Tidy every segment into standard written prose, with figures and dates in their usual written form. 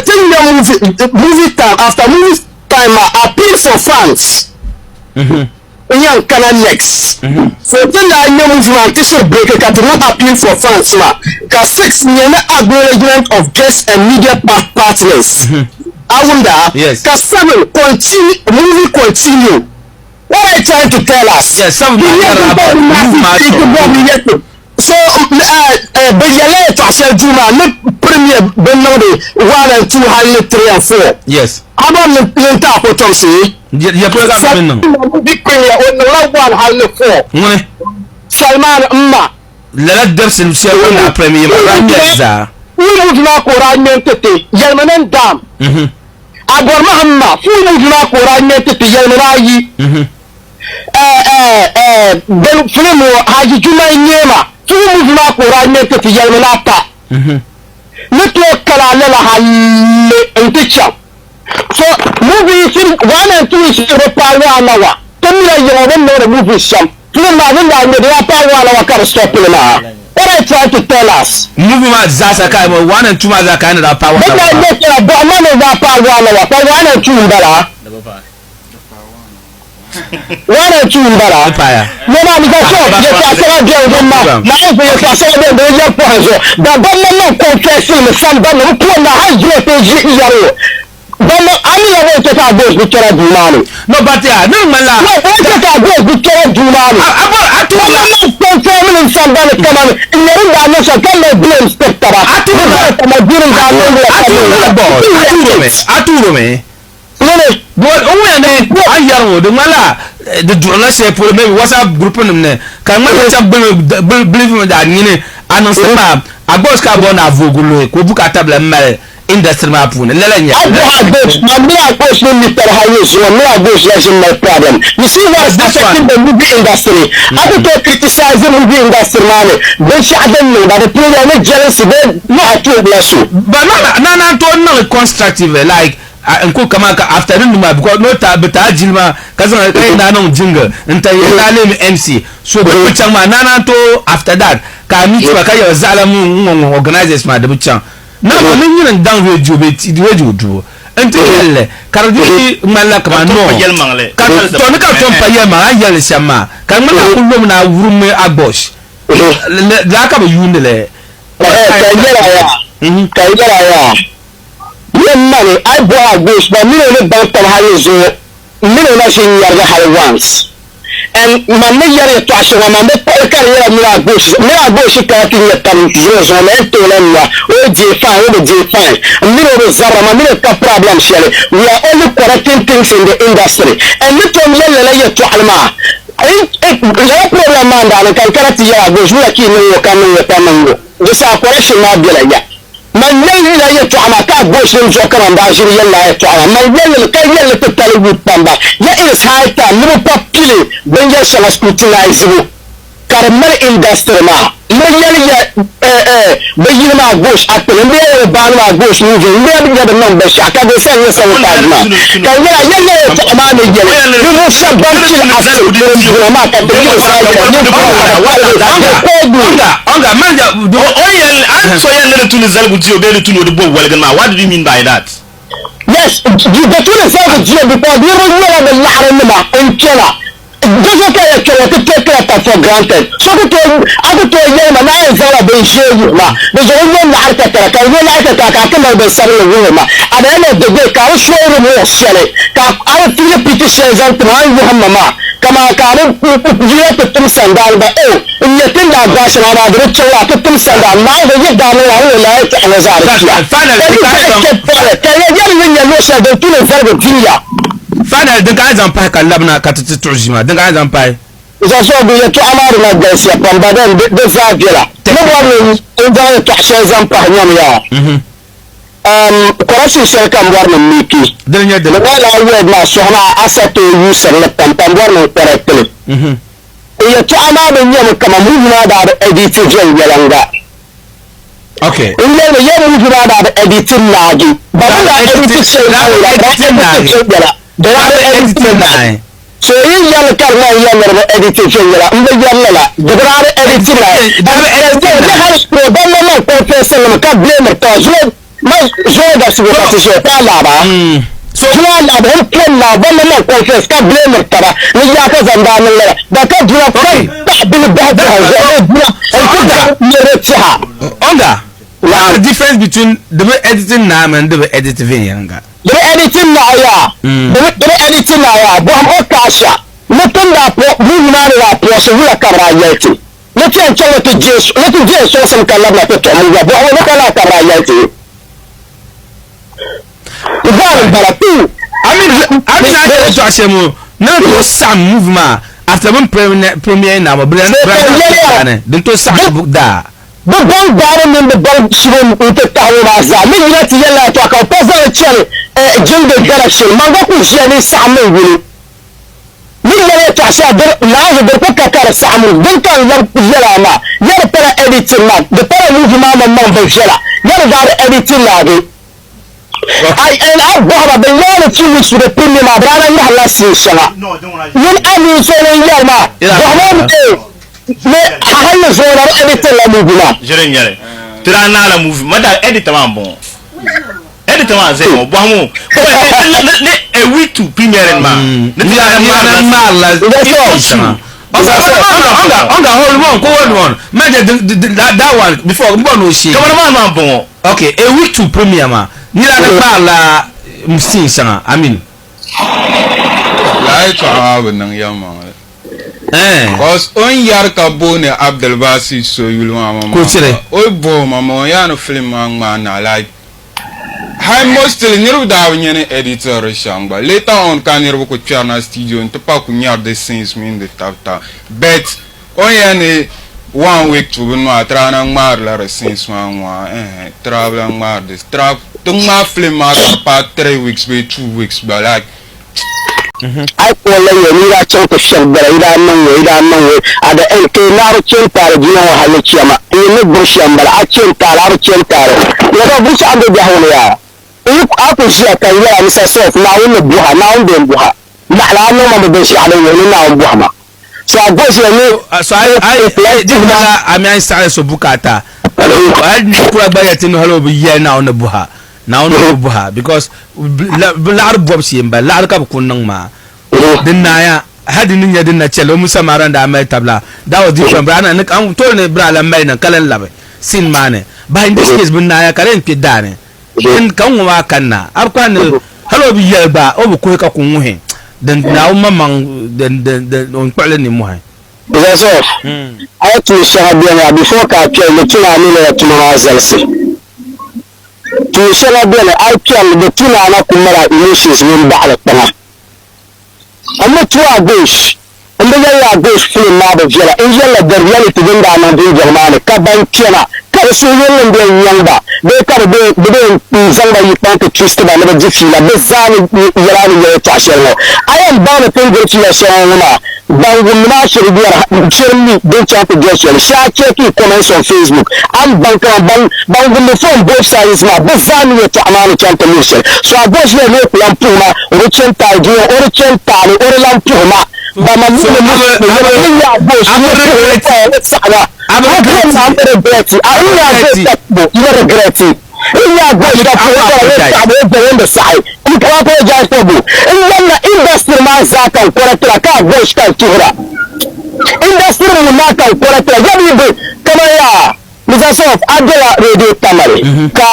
Ti nya movie, movie time, after movie time maa, appeal for funds n yɛn kana next. So ti daa nya movie maa n-ti shiri break ka ti niŋ appeal for funds maa. Ka six nyɛ ni acknowledgement of guests and media partners. A wumda? Yes. Ka seven, continue, movie continue. What are you trying to tell us? Yes, seven maa yɛrila about movie maa sɔrɔ. So bɛ yɛlila yɛtɔɣ shɛli duu maa ni premier bɛ niŋdi 1 and 2 hali ni 3 and 4. Yes. A bɔri ni n ti a kɔtomsi? Ya polo ka bɛ niŋ. Movie premier o niŋla 1 hali ni 4. Ŋuni? Salman m ma. Lala dabisili shɛli o ni daa premier maa, daa ŋmɛri zaa. Full movie maa ka o daa ŋmɛ n-ti ti, yɛlimi ni n daam. A bɔri ma m ma, full movie maa ka o daa ŋmɛ n-ti ti, yɛlimi ni a yi. Bɛ filim ŋɔ Haji Jumai Neema full movie maa ka o daa ŋmɛ n-ti ti, yɛlimi ni a pa. Ni tooi kali a lala halli n-ti chaŋ. So movie shiri 1 and 2 shiri bi paai 1 hour. Ti mila yiŋɔ bɛ ni niŋdi movies shɛm. Film maa din daa ŋmɛ di daa paai 1 hour ka di stop li maa. What are you trying to tell us? Movie maa zaasa ka 1 and 2 maa zaa ka ni daa paai 1 hour. Bɛ daa ŋmɛ shɛla bɔhima ni daa paai 1 hour ka 1 and 2 m-bala. 1 and 2 m-bala. Ŋɔ maa mi ka so yɛltɔɣa shɛŋa beni din ma naawuni yɛltɔɣa shɛŋa beni din yɛri pɔhim zuɣu. Dagbamba niŋ confessing mi sambani ni bɛ puhi na hali zuɣu ti ʒi n-yɛri o. Dama a mi ya bɛ ni chɛ ka a goos bi kpɛra duu maa ni. No but ya ni ŋmanila. No bɛ ni chɛ ka a goos bi kpɛra duu maa ni. A bɔri a tuuri la. Dama niŋ confirm ni sambani kamani n nyɛ din daa niŋ shɛm ka mali blames tiri taba. A tuuri la. Di zaa kama di ni daa niŋ la ka niŋ la. A tuuri mi. A tuuri mi. Ŋuni? Because o ŋun ni a yɛri ŋɔ di ŋmanila di duɣirila shɛli polo maybe WhatsApp group nim ni ka di ŋmanila shɛba believe mi daa nyini a niŋsim maa a boss ka a bɔri ni a voogi luhi ka o bukaata bi lahi mali industry maa puuni lala n-nyɛ A bɔhi a boss maa mini a boss ni mi tari hali zuŋɔ mini a boss la ʒini mali problem. You see what is affecting the movie industry? A ku tooi criticize movie industry maa ni binshɛɣu din niŋda di piliya ni jealousy bee a tuhi la so. But na naan tooi niŋ constructive like N ku kaman ka after din maa because no ta bi taai jilima ka zaŋ ka yɛn daa niŋ jingle n ta yɛn daa leemi MC so bi bi chaŋ maa naa naan tooi after that ka a meet ba ka yɛli zaɣila ŋun ŋɔ ŋɔ organizers maa di bi chaŋ naa maa ni nyini n daŋ radio bee radio dubu n ti yɛli li ka di dii ŋmanila kaman no ka to ni ka tom pa yɛlimaŋli a ni yɛli li shɛm maa ka di ŋmanila a kuli lomi ni a wurimmi a gosh lala ka bi yuundi li. Ka yɛla yaa ka yɛla yaa. Yɛm mani, a yi bɔhi a goos ba mini o ni baŋ tab hali zuɣu, m mini o na ʒi n-yɛrigi hali once. And man ni yɛri yɛtɔɣa shɛŋa, man bi kpuɣi ka di nyɛla mini a goos, mini a goos kana ti nya tab zuŋɔ zuŋɔ, man yɛn ti o la nua, o yi deei fine, o bi deei fine. M mini o bi zabira, man mini o ka problem shɛli. We are only correcting things in the industry. And ni tom yɛli lala yɛtɔɣili maa, lala problem maa n-daa niŋ ka n kana ti yɛli a goos, wula ka yi niŋ ŋɔ ka niŋ ŋɔ ka niŋ ŋɔ? Di saha correction maa bela ya. Man yɛli la yɛtɔɣa maa ka a goos nim zuɣu kaman baa ʒiri yɛli la yɛtɔɣa maa. Man yɛli li mi ka yɛli li ti tali yuui kpamba. Ya it is high time ni bɛ pa pili binyɛr shɛŋa scrutinize-bu ka di mali industry maa. N bi yɛli ya bɛ yili maa goos acting, n bi yɛli ya bɛ baani maa goos moving, n bi yɛli ya bɛ niŋ binshɛɣu ka di sa nyɛ sabotage maa. Ka n yɛli a yɛli la yɛtɔɣa maa ni yɛli ninvuɣ shɛb ban pili acting buna maa ka ti yuli zaa yɛla ninvuɣ shɛb ban pali bɛ called me. Onga, manager, O yɛli, a so yɛli ni di tu ni zaligu di o bee di tu ni o di bɔbi waligini maa, what did you mean by that? Yes, di tu ni zaligu di o because niriba nyɛla bɛ laɣiri nima n-kpɛna. Di zuɣu ka ya kpɛna ti take la tab for granted. So ku tooi, a ku tooi yɛli ma ni a yɛn zaŋla bin ʒee wuhi ma, di zuɣu n yo laɣiri tatara ka n yo laɣiri tatara ka a ti mali bin sabinli wuhi ma. At the end of the day ka a bi show remorse shɛli ka a bi piigi pity shɛli zaŋ ti ma a ni wuhi ma maa kaman ka a bi yiya ti tim sandaani ba oh n nyɛ ti ni daa gbaai shɛm amaa di bi chaŋ la a ti tim sandaani Naawuni yi daa niŋ a ni o lahi yɛltɔɣa ŋɔ zaa di kpiya. Finally, Ka di yi ka zaɣi zaŋ keep quiet ka ya yɛli ni nya luɣ shɛli din tu ni zaligu dunia. Finally, din ka a zaŋ pahi ka labina ka ti ti tuɣi ʒii maa, din ka a zaŋ pahi. Zazuɣu yɛtɔɣa maa di na galisiya pam, ba dan di zaa bela. Ni bɔri ni n zaŋ yɛtɔɣ shɛli zaŋ pahi nyam yaa, correction shɛli ka m bɔri ni m miki. Dini n-nyɛ dini? Di maa lala word maa sɔhi maa a sa tooi yuusiri li pam ka m bɔri ni n correct li. N yɛtɔɣa maa bi nyɛmi kaman movie maa daa bi edit viɛnyɛliŋga. Okay. N yɛli ni yɛ movie maa daa bi edit naagi. Ba bi daa edit shɛli Daa bi daa edit edit naagi. viɛnyɛla. Di daa bi edit naagi. So yi yɛli ka di ŋmani yɛli ni di bi edit viɛnyɛla, m bi yɛli lala. Di bi daa bi edit naagi. Daa bi edit N naagi. hali ban na niŋ confessing nima ka blame taba. Zuŋɔ Ma zuɣu dabisigu ka ti ʒiya ka a laaba. Zuɣu a laaba o ni poli la bɔndi niŋ conference ka blame taba ni yaa ka zaŋ daa niŋ lala ba ka duna ka taɣi bihi bahi bahi zuɣu ni duna n ti dahi niriba tɛha. Onga, what's the difference between di bi editing naa mini di bi edit viɛnyɛliŋga? Di bi editing naa yaa, di bi editing naa yaa, bɔhim o kaasha ni tin daa po movie maa ni daa pɔɔsi wula ka bi daa yɛli ti. Ni ti yɛn chaŋ ni ti je ni ti je sɔŋsim ka labina ti tɔɣim ya bɔhigu ni ka laa ka bɛ daa yɛli ti, N zaani m-bala ti. A mini a mini a yɛli tɔɣ shɛli ŋɔ ni ni tooi saɣim movie maa after bɛ ni premiere na ŋɔ bɛ daa ni din tooi saɣim di daa. Bɛ baŋ daani mini bɛ baŋ subu n-ti tahi ŋɔ maa zaa ni yina ti yɛli lala tɔɣa ka bɛ pa zaŋ li chani jilidi direction. Man gba kuli ʒiya ni n saɣim mi n yuli. Ni yɛli yɛtɔɣa shɛli din naanzu din ku ka ka di saɣim din ka n labi yɛli a maa, ya di pala editing maa, di pala movie maa maŋmaŋ bin viɛla, ya di daa di editing la bɛ. A and a bɔhi ba bɛ yaali few weeks to the premiere maa bɛ daa na ŋmahi la scene shɛŋa. Yin a ni so ŋun yɛli maa bɔhi ma o ni ee ni a hali ni zuŋɔ na bi editing la movie maa. Ʒiri n-nyɛli. Ti daa naala movie ma daa editor maa m-bɔŋɔ. Editor maa zaya ŋɔ bɔhim o ni a week to premiering maa ni ti daa ŋmaari la shɛŋa. Onga hold on ko hold on mɛjɛ that one before n bɔ n'o shee. Kamara maa maa bɔŋɔ. Okay, a week to premiere maa ni daa ŋmaari la scene shɛŋa I mean. Lala yɛltɔɣa maa bi niŋ yɛlimaŋli. Cos o ni yɛri ka booni Abdulbasit so yuli maa maŋmaŋ o yi bohi o maŋmaŋ o yaa ni film maa ŋmaai na like hali mostly niriba daa bi nya ni editor di shɛm gba later on ka niriba ku kpɛrina studio n ti pa ku nyari di scenes mini di tabi taba but o ni yɛli ni one week to bi nɔhi ti daa na ŋmaarila di scenes maa ŋɔ ehe ti daa bi lahi ŋmaari di ti ŋmaai film maa ka di paai 3 weeks bee 2 weeks gba like. A yi kpuɣi la yɛli ni yi daa chaŋ ti fiɛbi gbala, yi daa niŋ ŋɔ, yi daa niŋ ŋɔ, at the end ka yi naai bi chɛ n-taali dunia ŋɔ hal ni chiama. N yi ni gbubi shɛm m-bala, a chɛ n-taali, a bi chɛ n-taali. Lala binshɛɣu m-be biɛhigu ni yaa. N yi a ku ʒiya ka n yɛl a Mr. Self, Naawuni ni bɔh a, Naawuni bee m-bɔh a. Naɣila a niŋ ma mi binshɛɣu din wuhi ni Naawuni bɔhi ma. So a gba ʒiya ni So a yi a yi di ŋmanila a mi a yi saɣi so bukaata. Hali ninkura gba yɛli ti ni hali o bi yɛli Naawuni ni bɔh a. Naawuni ni ku bɔh a because bɛ laɣiri bɔbu shee m-bala, laɣiri ka bɛ ku niŋ maa. Din naaya, hali di ni nyɛ din na chɛli o Musa Maara ni daa mali tabila, that was different bɛ daa na ni ka tooi ni bɛ daa lan mali niŋ ka lan labi scene maa ni. But in this case bɛ naaya ka di yɛn kpe daa ni din ka ŋɔ maa kanna a bi kpahi ni hali o bi yɛli gba o bi kuhi ka ku ŋuhi din Naawuni maŋmaŋ din din din o ni kpuɣi li nimmohi. Joseph, a yi tuun shɛŋa beni a before ka a kpɛri di tu ni a mi lala tuma maa zalisi. Tuun shɛŋa beni a yi kpɛri li di tu ni a na ku mali a emotions mini baɣili kpaŋa. A mi tu a gosh, n bi yɛli ni a gosh film maa bi viɛla, n yɛlila the reality din daa niŋ dundɔŋ maa ni ka ban kpɛna ka bɛ suhuyurili m-be n-nyaŋ ba bee ka bɛ be bɛ be n-zaŋ ba yi kpaŋ ti twist ba ni bɛ di fiila bɛ zaa ni yɛli a ni yɛli yɛltɔɣa shɛli ŋɔ. A yɛn baŋ ni ti ni diri fiila shɛŋa ŋɔ maa Ban wumdi maa shiri yɛri shiri mi din chaŋ ti doli shɛli. Shee a check comments on Facebook a ni baŋ kaman ban ban wumdi from both sides maa bɛ zaa mi yɛltɔɣa maa ni chaŋ ti luri shɛli. So a gba ʒiya ni o ku lan puhi ma o bi chani taali dunia o di chani taali o di lan puhi ma dama mi ni mi ni yɛli ni nya a gosh ni puhi ni paya ni saɣima a bɔri ma n regret a n nya a gosh ka puhibu n regret n nya a gosh ka puhibu paya ni saɣima o bɔri n bi saɣi n ka apologize for bu n yɛlila industry maa zaa ka n kɔrɛtira ka a gosh ka n tuhira industry ŋun maa ka n kɔrɛtira yɛli yi bi kaman yaa Mr. Sof a bela radio Tamale ka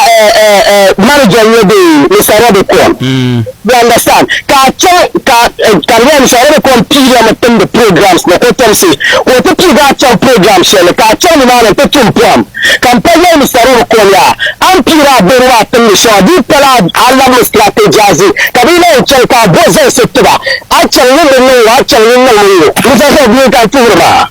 manager nyɛ be Mr. Robbie Kwon you understand ka a chaŋ ka ka di nyɛla Mr. Robbie Kwon piigi a mi timdi programs ni kotomsi ka o ti piigi a chaŋ program shɛli ni ka a chaŋ nimaani n-ti tum pɔhim ka m pa yɛli Mr. Robbie Kwon yaa a ni piiri a bihi maa timdi shɛŋa di yi pala a labimi strategize ka bɛ yi lahi chaŋ ka a bo zaŋsi tiba a chaŋ ni di niŋ ŋɔ a chaŋ ni niŋ ŋɔ Mr. Sof bia ka n tuhiri maa.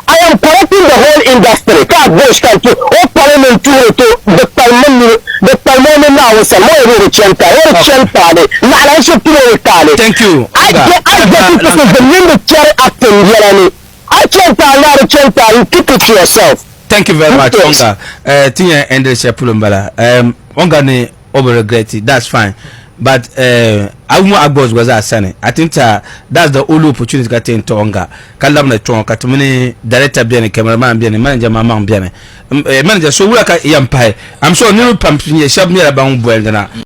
I am correcting the whole industry ka a gosh ka n-tu o kpali ni n-tuhiri to di kpalim mi ni di kpalim o ni Naawuni sani mo yɛli o bi chani taali o di chani taali naɣila n shiri tiri o ni taali Thank you I Oga. get I get it because the mini chari acting yɛla ni a chani taali ni a di chani taali keep it to yourself. Thank you very much Yes. Onga. Ti yɛn end shɛli polo m-bala. Onga ni o bi regret it, that's fine. But eh, a ŋɔ Agbɔs gba zaa sani, I think ta that's the only opportunity ka ti yɛn tɔɣi ka labina kpɛŋɔ ka ti mini director beni, cameraman beni, manager maŋmaŋ beni. Eh, manager so wula ka yɛn pahi? I'm sure niriba pam nyɛ shɛba nyɛla ban bolindi na.